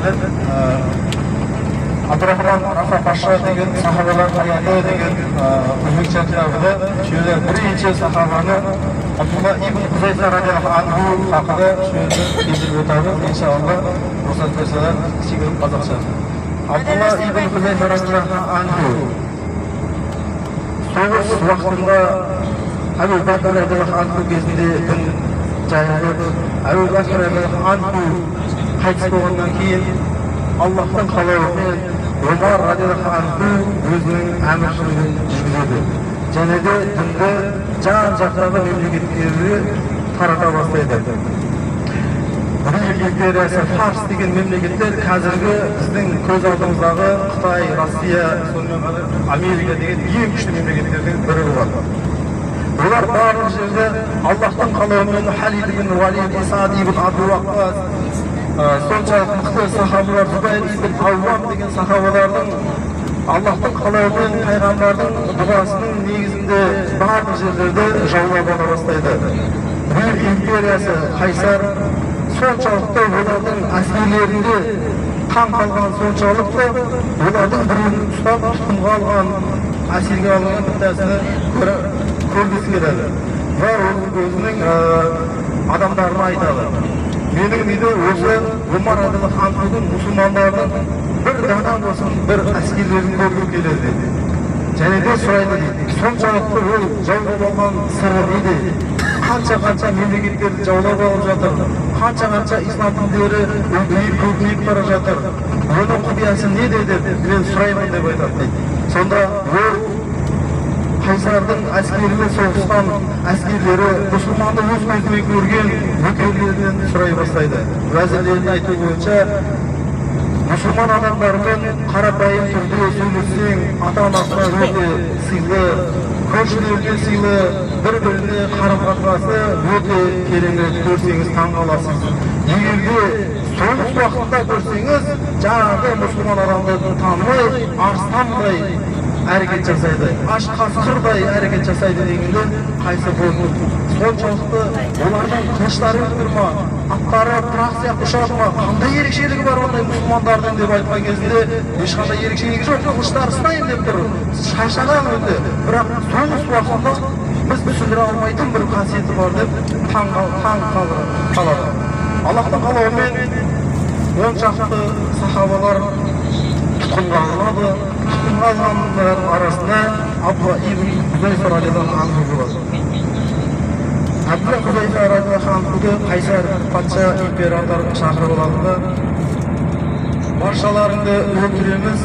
Береді. Абдурахман Рафа Паша деген сахабалар аяты деген өзбекше кітабында shu yerda birinchi sahabani Abdulloh ibn Huzayfa radhiyallohu anhu haqida shu yerda keltirib o'tadi. Inshaalloh ruxsat bersalar kichikroq qozoqcha. Abdulloh ibn Huzayfa radhiyallohu anhu so'g'is vaqtida Abu Bakr radhiyallohu anhu кезінде дін жайылып, Әбу Бәкір радиаллаху анху қайтыс болғаннан кейін Аллахтың қалауымен Омар радиаллаху анху өзінің әміршілігін жүргізеді. Және де дінді жан-жақтағы мемлекеттерге тарата бастайды. Рим империясы, Фарс деген мемлекеттер қазіргі біздің көз алдымыздағы Қытай, Россия, сонымен қатар Америка деген ең күшті мемлекеттердің бірі болады. Олар барлық жерде Аллахтың қалауымен Халид ибн Валид, Саад ибн Абу Ваққас, соншалық мықты сахабалар, Зубайр ибн Ауам деген сахабалардың Аллахтың қалауымен пайғамбардың дұғасының негізінде барлық жерлерді жаулап ала бастайды. Рим империясы, Қайсар соншалықты олардың әскерлерінде таң қалған, соншалықты олардың біреуін ұстап тұтқынға алған, әсерге алынған біттәсіні көргісі келеді. Ва өзінің адамдарына айтады. Менің дейді осы Омар радиаллаху анхудың мұсылмандардың бір дана болсын бір әскерлерін көргім келеді дейді. Және де сұрайды дейді. Соншалықты ол жаулап алған сыры неде? Қанша-қанша мемлекеттерді жаулап алып жатыр. Қанша-қанша ислам діндері үлкейіп көбейіп бара жатыр. Оның құпиясы неде деп мен сұраймын деп айтады дейді. Сонда ол Қайсардың әскерімен соғысқан әскерлері мұсылманды өз көзімен көрген нөкерлерінен сұрай бастайды. Уәзірлерінің айтуы бойынша мұсылман адамдармен қарапайым түрде сөйлессең, ата-анасына өте сыйлы, көршілеріне сыйлы, бір-біріне қарым-қатынасы өте керемет, көрсеңіз таң қаласыз. Егер де соғыс уақытында көрсеңіз, жаңағы мұсылман адамды танымай, арыстандай әрекет жасайды, аш қасқырдай әрекет жасайды дегенде қайсы болды. Соншалықты олардың қылыштары өткір ма, аттары пырақ сияқты ұшады ма, қандай ерекшелігі бар ондай мұсылмандардың деп айтқан кезінде ешқандай ерекшелігі жоқ, қылыштары сынайын деп тұр, шаршаған өте. Бірақ соғыс уақытында біз түсіндіре алмайтын бір қасиеті бар деп таң қалады. Аллахтың қалауымен 10 шақты сахабалар тұтқынға алынады. Тұтқынға алынғандар арасында Абдулла ибн Хузайфа радиаллаху анху болады. Абдулла Хузайфа радиаллаху анхуды Қайсар патша император шақырып алады да, баршаларыңды өлтіреміз,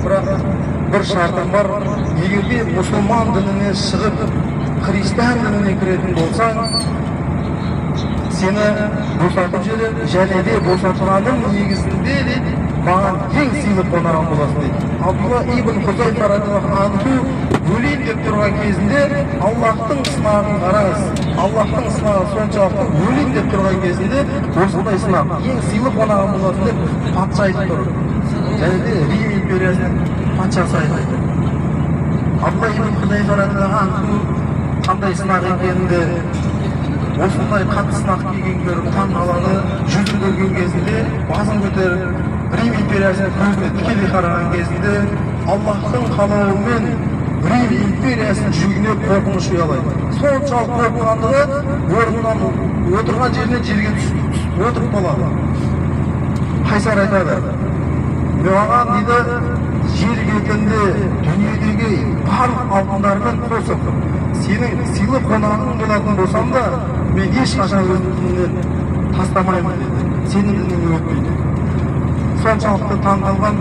бірақ бір шартым бар, егер де мұсылман дініне шығып христиан дініне кіретін болсаң, сені босатып жібереді, және де босатылғанның негізінде дейді маған ең сыйлы қонағым боласың дейді. Абдулла ибн Хузайфа радиаллаху анху өлейін деп тұрған кезінде Аллахтың сынағын қараңыз. Аллахтың сынағы соншалықты өлейін деп тұрған кезінде осындай сынақ, ең сыйлы қонағым боласың деп патша айтып тұр. Және де Рим империясының патшасы айтып тұр. Абдулла ибн Хузайфа радиаллаху анху қандай сынақ екенін, осындай қатты сынақ келгенін көріп таң қалады. Жүзін көрген кезінде басын көтеріп Рим империясының көзіне тікелей қараған кезінде Аллахтың қалауымен Рим империясының жүрегіне қорқыныш ұялайды. Соншалық қорыққандығы орнынан отырған жерінен жерге түсіп отырып қалады. Қайсар айтады, маған дейді жер бетінде дүниедегі барлық алтындармен қосып сенің сыйлы қонағың болатын болсам да мен ешқашан өз дінімнен тастамаймын деді, сенің дініңе өтпейді. Соншалықты таң қалған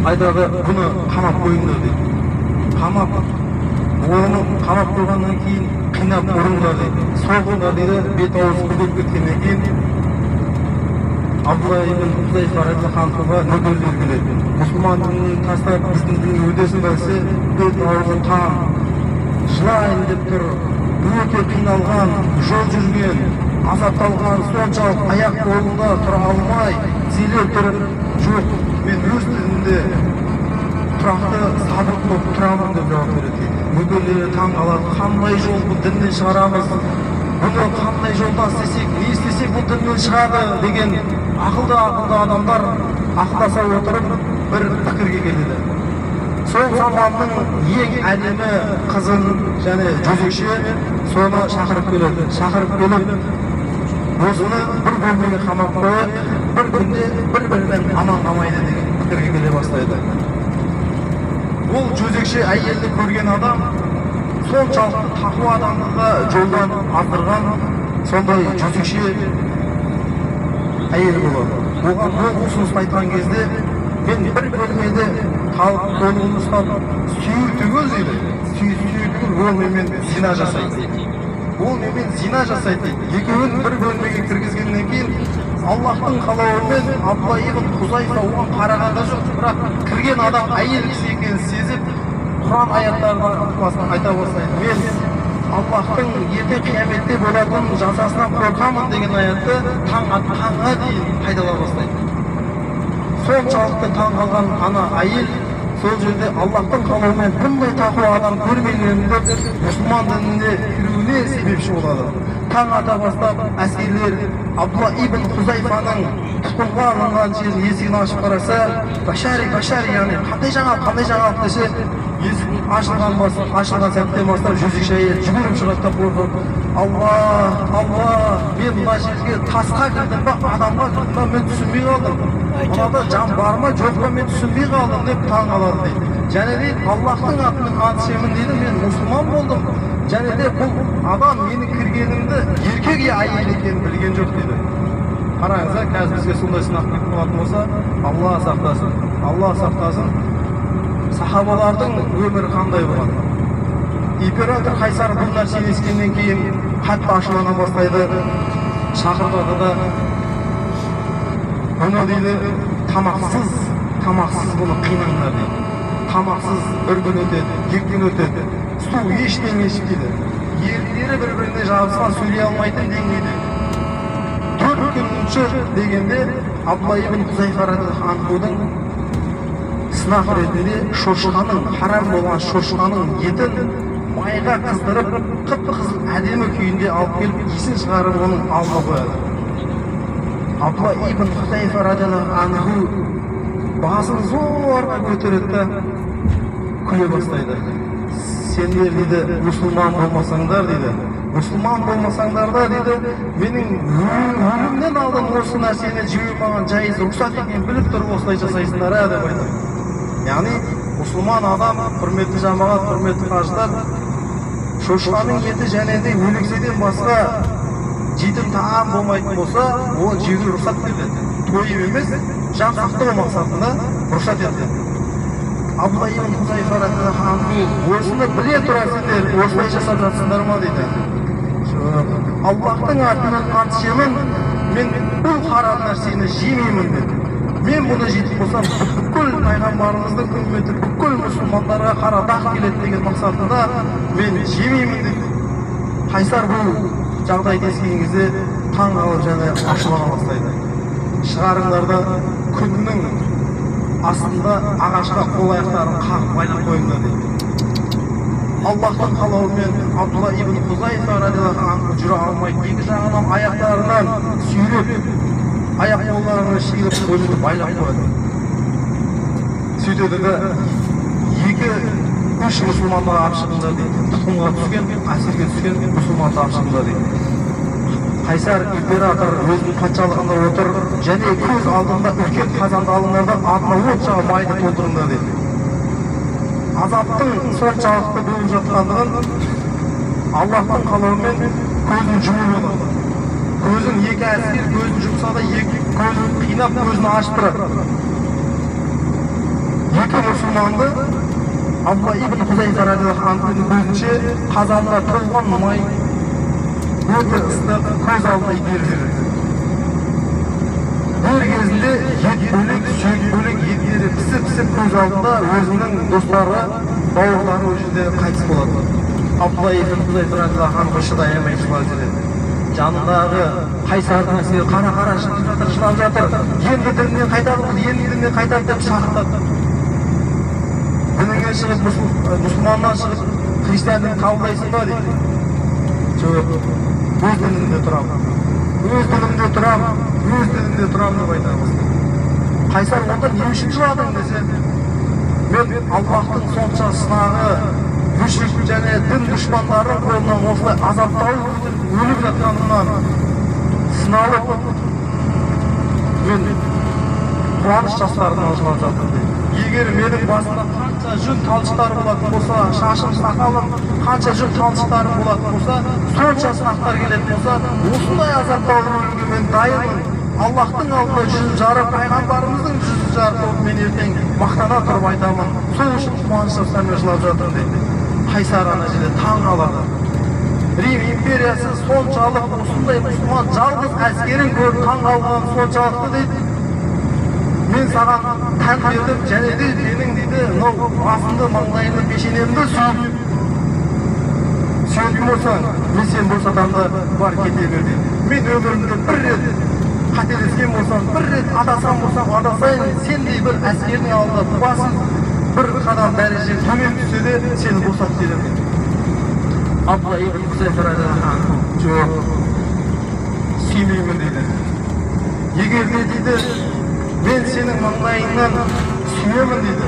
айтады, бұны қамап қойыңдар дейді. Қамап, оны қамап қойғаннан кейін қинап ұрыңдар дейді, соғыңдар дейді. Бет аузы көбейіп кеткеннен кейін Абдулла ибн Хузайфа радиаллаху анхуға нөкерлер келеді. Мұсылман дінін тастап біздің дінге өтесің бе десе, бет аузы қан, жылайын деп тұр, өте қиналған, жол жүрген, азапталған, соншалық аяқ қолында тұра алмай тізелеп тұрып, жоқ, мен өз дінімде тұрақты сабыр болып тұрамын деп жауап береді дейді. Нөкерлері таң қалады, қандай жол бұл діннен шығарамыз, бұны қандай жолдан істесек, не істесек бұл діннен шығады деген Ақылды адамдар ақылдаса отырып бір пікірге келеді. Сол заманның ең әдемі қызын және жезөкше соны шақырып келеді. Шақырып келіп, осыны бір бөлмеге қамап қойып, бір күнде бір-бірінен аман қалмайды деген пікірге келе бастайды. Ол жезөкше әйелді көрген адам соншалықты тақуа адамды да жолдан аздырған сондай жезөкше әйел болады. Оған ол ұсыныс айтқан кезде, мен бір бөлмеде қалып қолын ұстап сүю түгел дейді. Сүю түгел ол менімен зина жасайды дейді. Ол менімен зина жасайды дейді. Екеуін бір бөлмеге кіргізгеннен кейін Аллахтың қалауымен Абдулла ибн Хузайфа оған қараған да жоқ, бірақ кірген адам әйел кісі екенін сезіп, Құран аяттарын айта бастайды. Мен Аллахтың ерте қияметте болатын жазасынан қорқамын деген аятты таң атқанға дейін қайталай бастайды. Соншалықты таң қалған ана әйел сол жерде Аллахтың қалауымен бұндай тақуа адам көрмегенін деп мұсылман дініне кіруіне себепші болады. Таң ата бастап әскерлер Абдулла ибн Хузайфаның тұтқынға алынған жерінің есігін ашып қараса, башари, башари, яғни қандай жаңалық, қандай жаңалық десе, есік ашылған сәттен бастап жезөкше әйел жүгіріп шығады да қорқып, Алла, Алла, мен мына жерге тасқа кірдім ба, адамға кірдім ба, мен түсінбей қалдым. Мынада жан бар ма, жоқ па, мен түсінбей қалдым деп таң қалады дейді. Және де Аллахтың атымен ант ішемін дейді, мен мұсылман болдым. Және де бұл адам менің кіргенімді еркек я әйел екенін білген жоқ дейді. Қараңыз, қазір бізге сондай сынақ келіп қалатын болса, Алла сақтасын, Алла сақтасын. Сахабалардың өмірі қандай болған? Император Қайсар бұл нәрсені ескеннен кейін қатты ашулана бастайды, шақыртады да, бұны дейді, тамақсыз бұны қинаңдар дейді. Тамақсыз бір күн өтеді, екі күн өтеді, су ештеңе ішпейді. Еріндері бір-біріне жабысқан, сөйлей алмайтын деңгейде. 4 күнінші дегенде Абдулла ибн Хузайфа радиаллаху анхудың сынақ ретінде шошқаның, харам болған шошқаның етін майға қыздырып, қып-қызыл әдемі күйінде алып келіп, иісін шығарып оның алдына қояды. Абдулла ибн Хузайфа радиаллаху анху басын зорға көтереді да күле бастайды. Сендер дейді, мұсылман болмасаңдар дейді, мұсылман болмасаңдар да дейді, менің өлімнен алдын осы нәрсені жеу маған жайыз, рұқсат екенін біліп тұрып осылай жасайсыңдар ә деп айтады. Яғни мұсылман адам, құрметті жамағат, құрметті қажылар, шошқаның еті және де өлекседен басқа жейтін тағам болмайтын болса, ол жеуге рұқсат беріледі. Тойып емес, жан сақтау мақсатында рұқсат етіледі. Абдулла ибн Хузайфа радиаллаху анху осыны біле тұра сендер осылай жасап жатсыңдар ма дейді. Жоқ, Аллахтың атынан ант ішемін, мен бұл харам нәрсені жемеймін деді. Мен бұны жейтін болсам, бүкіл пайғамбарымыздың үмметі, бүкіл мұсылмандарға қара дақ келеді деген мақсатында мен жемеймін деді. Қайсар бұл жағдайды естіген кезде таң қалып және ашулана бастайды. Шығарыңдар да күннің астында ағашқа қол аяқтарын қағып байлап қойыңдар дейді. Аллахтың қалауымен Абдулла ибн Хузайфа радиаллаху анху жүре алмай, екі жағынан аяқтарынан сүйреп, аяқ қолдарына шиіліп өзін байлап қояды. Сөйтеді де 2-3 мұсылманды алып шығыңдар дейді. Тұтқынға түскен, әсерге түскен мұсылманды алып шығыңдар дейді. Қайсар император өзінің патшалығында отыр, және көз алдында үлкен қазанды алыңдар да артына от жағып майды толтырыңдар дейді. Азаптың соншалықты болып жатқандығын Аллахтың қалауымен көзін жұмып алады. Көзін екі әскер көзін жұмса да екі көзін қинап көзін ашып тұрады. Екі мұсылманды Абдулла ибн Хузайфа радиаллаху анхудың көзінше қазанға толған май өте ыстық көз алдына итеріп жібереді. Дер кезінде ет бөлек, сүйек бөлек, еттері пісіп-пісіп көз алдында өзінің достары, бауырлары ол жерде қайтыс болады. Абдулла ибн Хузайфа радиаллаху анху шыдай алмай жылап жібереді. Жанындағы қайсардың әскері қара-қара жылап жатыр, жылап жатыр. Енді дінінен қайтады, енді дінінен қайтады деп шақыртады. Дініңнен шығып, мұсылманнан шығып, христиан дінін қабылдайсың ба дейді. Жоқ, өз дінінде тұрамын. Өз дінімде тұрам, өз дінімде тұрам деп айта бастады. Қайсар онда не үшін жыладың десе, мен Аллахтың сонша сынағы, мүшрик және дін дұшпандарының қолынан осылай азапталып өліп жатқанымнан сыналып, мен қуаныш жастарынан жылап жатырмын дейді. Егер менің басымда қанша жүн талшықтары болатын болса, шашым, сақалым қанша жүн талшықтарым болатын болса, сонша сынақтар келетін болса, осындай азапталып өлуге мен дайынмын. Аллахтың алдында жүзін жарып, пайғамбарымыздың жүзін жарып болып мен ертең мақтана тұрып айтамын. Сол үшін қуаныш жастармен жылап жатырмын дейді. Қайсар ана жерде таң қалады. Рим империясы соншалық осындай мұсылман жалғыз әскерін көріп таң қалған соншалықты дейді. Мен саған тән бердім, және де менің дейді, мынау басымды, маңдайымды, пешенемді сүйетін болсаң, мен сені босатамын да бар кете бер дейді. Мен өмірімде бір рет қателескен болсам, бір рет адасқан болсам, адасайын, сендей бір әскердің алдында басым бір қадам дәреже төмен түссе де сені босатып беремін дейді. Абдулла ибн Хузайфа жоқ, сүймеймін дейді. Егер де дейді, мен сенің маңдайыңнан сүйемін дейді.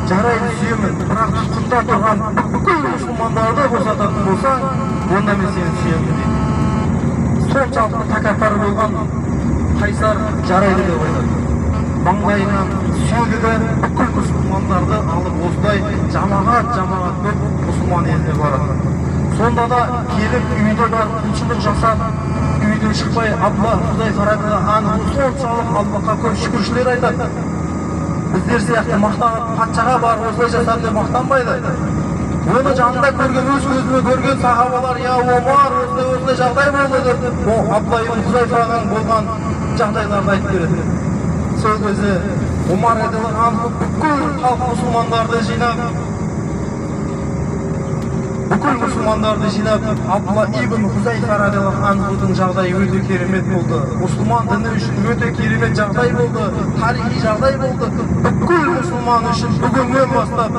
Жарайды, сүйемін, бірақ тұтқында тұрған бүкіл мұсылмандарды босататын болсаң, онда мен сені сүйемін дейді. Соншалықты тәкаппар болған Қайсар жарайды деп айтады. Маңдайынан сүйеді де бүкіл мұсылмандарды алып осылай жамағат жамағат болып мұсылман еліне барады. Сонда да келіп үйде барып құлшылық жасап, үйден шықпай Абдулла Хузайфа радиаллаху анху соншалық Аллахқа көп шүкіршілер айтады. Біздер сияқты мақтанып, патшаға барып осылай жасады деп мақтанбайды. Оны жанында көрген, өз көзімен көрген сахабалар, я Омар, осылай осылай жағдай болды деп, о Абдулла ибн Хузайфаның болған жағдайларды айтып береді. Сол кезде Омар радиаллаху анху бүкіл халық мұсылмандарды жинап, бүкіл мұсылмандарды жинап, Абдулла ибн Хузайфа радиаллаху анхудың жағдайы өте керемет болды. Мұсылман діні үшін өте керемет жағдай болды, тарихи жағдай болды. Бүкіл мұсылман үшін бүгіннен бастап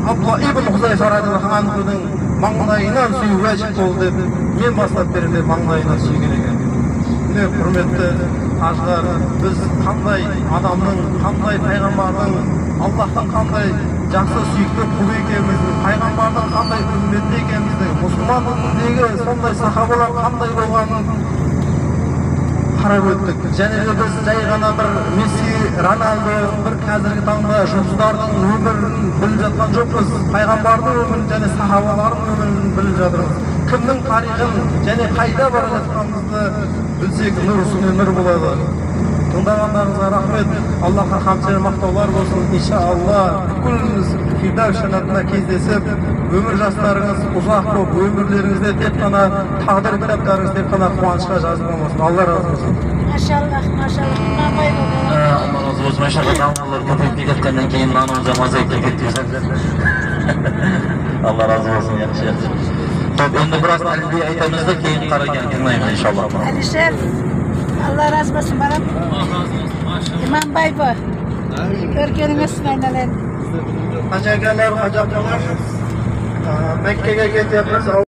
Абдулла ибн Хузайфа радиаллаху анхудың маңдайынан сүю уәжіп болды деп, мен бастап беремін деп маңдайынан сүйген екен. Міне, құрметті қажылар, біз қандай адамның, қандай пайғамбардың, Аллахтың қандай жақсы сүйікті құлы екенімізді, пайғамбардың қандай үмметі екенімізді, мұсылман дініндегі сондай сахабалар қандай болғанын қарап өттік. Және де біз жай ғана бір Месси, Роналдо, бір қазіргі таңда жұлдыздардың өмірін біліп жатқан жоқпыз. Пайғамбардың өмірін және сахабалардың өмірін біліп жатырмыз. Кімнің тарихын және қайда бара жатқанымызды білсек, нұр үстіне нұр болады. Тыңдағандарыңызға рахмет. Аллахқа хамд және мақтаулар болсын. Иншалла бүкіліміз Фирдавс жәннатында кездесіп, өмір жастарыңыз ұзақ болып, өмірлеріңізде тек қана тағдыр кітаптарыңыз тек қана қуанышқа жазылған болсын. Алла разы болсын. Машаллах, машаллах. Имамбай баба. Алла разы болсын. Машаллах, дамалар көпейіп кеткеннен кейін нанымыз азайып кетті. Алла разы болсын. Жақсы, жақсы. Топ, енді біраз әліпби айтамыз да, кейін қараған тыңдаймыз иншалла. Алишер, Алла разы болсын, балам. Имамбай ба. Көргенің өссін айналайын. Hacı akalar, hacı ablalar, Mekke'ye ketayapmiz.